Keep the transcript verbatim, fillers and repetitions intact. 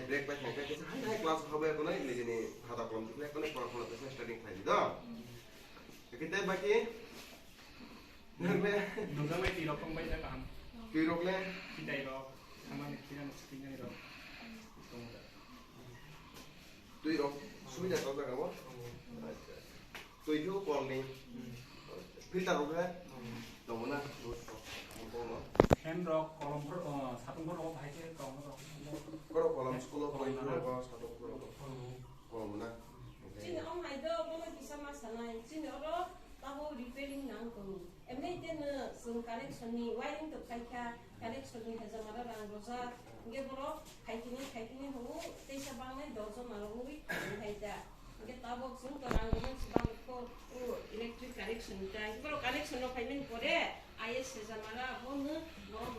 Break bai khai khai kisa hai hai class habai kono nijini khata kolom tikhlai kono pora pora kisa study khlai di do. Ekite baki nang le Nungjaknai twi rok tongbai da kaham. Twi rok le? Kitai rok, samani kiran screen rok. Twi rok subida tongjak abo? Acha. Twi khe kol ni. Filter rok le? Tongo na? Fan rok, kolom rok, satung rok bahai khe tongo rok. Koro kolom school o kolom rok, satung rok. Kolom na? Chini ong hai do, bono kisa ma sanai. Chini oro tabo repairing nang tongo. Emni teno chwng connection ni wiring to khai kha, connection ni hajamara rang rojak. Hingke borok khaitini, khaitini hwnwi teisa bangnai dojo narwgwi wngkha ita. Hingke tabok chwng to rang rwmani chwng bangkho o electric connection ni ta. Hingke borok connection no phaimani pore I S hajamara bono borok